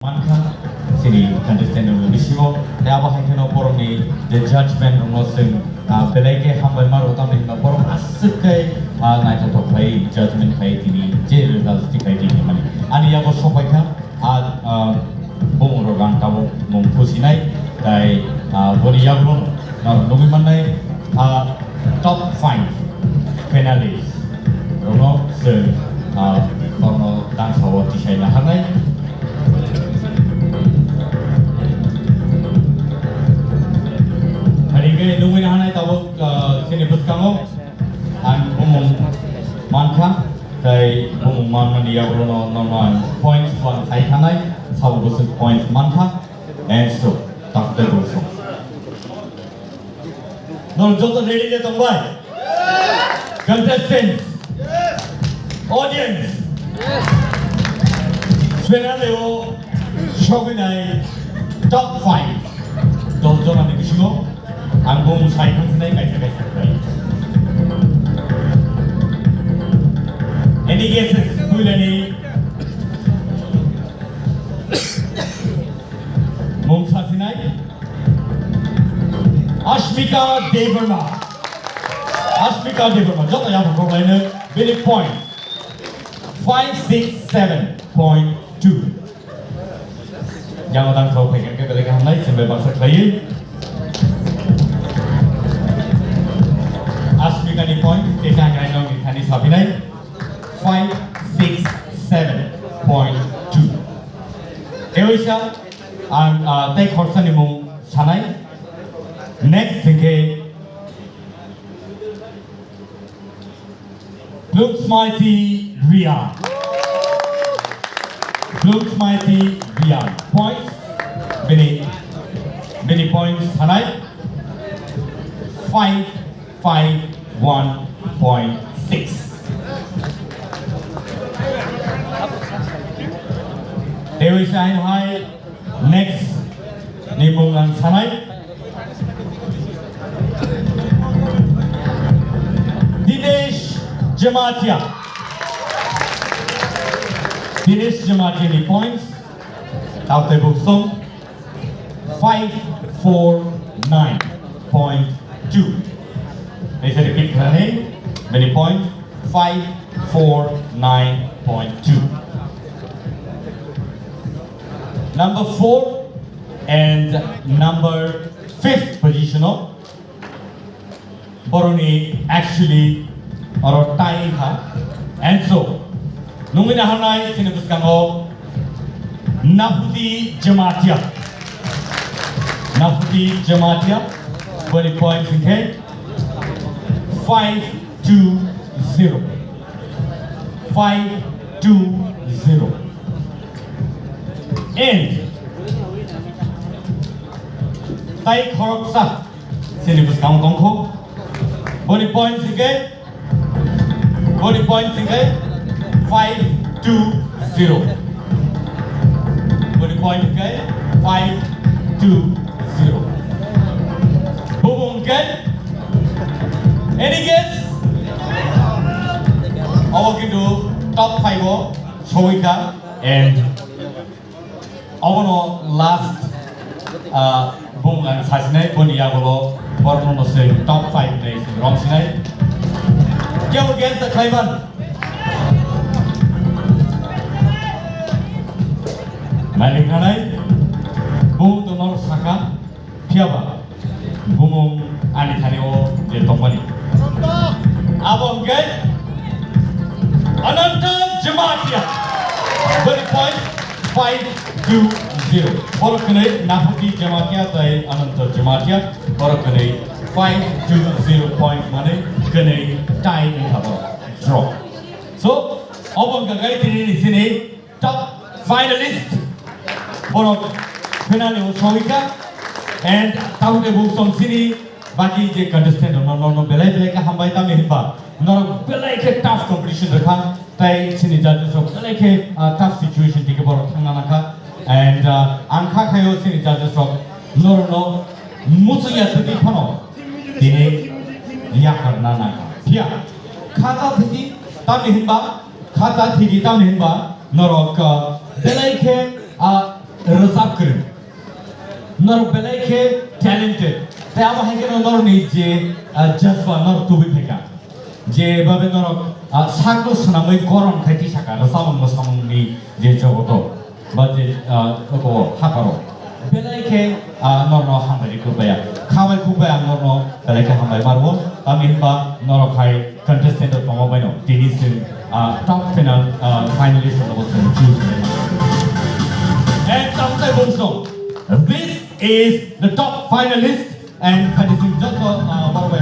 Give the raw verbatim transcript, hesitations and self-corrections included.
Mankha, chini contestant rokni bisingo, tei abo hai kheno borokni je judgment rokno chwng, ah, belai khe hambai ma rw, tamni hwnba borok aswk khe, ah, naithothok khai judgment khai tini je result twi khai tini mani. Ani yago sopai kha, ah, ah, bumung rok ang tabuk mung khusinai, tai, ah, boni yago norok nugwi mannai, ah, top five finalists rokno chwng, ah, borokno tangsa o tisai naharnai. Hari khe nugwi naharnai tabuk, ah, chini bwskango ang bumung mankha, tai bumung manmani yagulono normal points one khai thanai, sabo bwswk points mankha, and so, tak tei bwswk. Norok joto ready de tongbai? Contestants, audience, finale o sogwinai top five dol jonani bisingo ang bo mwsai thangsinai kaisa kaisa khlai. Any guesses? Puilani mung sasinai. Ashmika Debbarma. Ashmika Debbarma. Joto yaphang kok laino bini point. Five six seven point two. Yang tang thok phai khe belai kaham nai, chwng bai baksa khlaiwi. Ashmika ni point, tei tang rai nong ni thani sapinai. Five six seven point two. Tei waisa ang, ah, tei khorsa ni mung sanai. Next hwnkhe Plungsmaiti Ria. Plungsmaiti Ria. Points. Bini, bini points sanai. Five five one point six. Tei waisa haino hai next ni mung ang sanai. Dinesh Jamatia. Dinesh Jamatia ni points. Tau tei buk song. Five four nine point two. Ese repeat khlai, bini point five four nine point two. Number four and number fifth position o boroni actually oro tie kha. And so, nungwi naharnai chini bwskango Nahuti Jamatia. Nahuti Jamatia, boni points hwnkhe five two zero. Five two zero. And tai khoroksa chini bwskango tongkho. Boni points hwnkhe, boni points hwnkhe five two zero. Boni point hwnkhe five two zero. Bumung hwnkhe, any guess? Obo kintu top five o sogwi kha and obono last, ah, bumung ang sasinai, boni yagulo borokno se top five ni romsinai. Kebo guess da khlaiman? Malik khanai, bumung to nor saka, phiyaba. Bumung ani thani o je tongmani. Abo hwnkhe Ananta Jamatia. Boni point five two zero. Borok kwnwi Nahuti Jamatia tai Ananta Jamatia. Borok kwnwi five two zero point mane kwnwi tie wngkha borok. Draw. So, obo hwnkha gai tini ni sini top finalist borok finale o sogwikha and tabuk tabuk song sini baki je contestant rok no, no, no, belai belai khe hambai, tamni hinba norok belai khe tough competition rwkha, tai sini judges rok belai khe, ah, tough situation dike borok thangna nangkha and, ah, ang kha khaio sini judges rok norok no muchungya thwtwi phano tini yakarna nangkha. Phiya khata thwtwi, tamni hinba khata thwtwi, tamni hinba norok, ah, belai khe, ah, Kwrwng. Norok belai khe talented. Tei abo hai kheno norokni je, ah, jazba norok tubui phaikha. Je babe norok, ah, sakno swnamwi goron khai tisaka rwchapmung mwsamungni je jogoto. Ba je, ah, oko haparo. Belai khe, ah, norno hambai rikuk baya. Khabai khukbai ang norno belai khe hambai marwo. Tamni hwnba norok hai contestant rok tongma baino tini chwng, ah, top final, ah, finalist rokno bo chwng choose khlaimano. And tamtai bumsong, this is the top finalist and finishing joto, ah, borok bai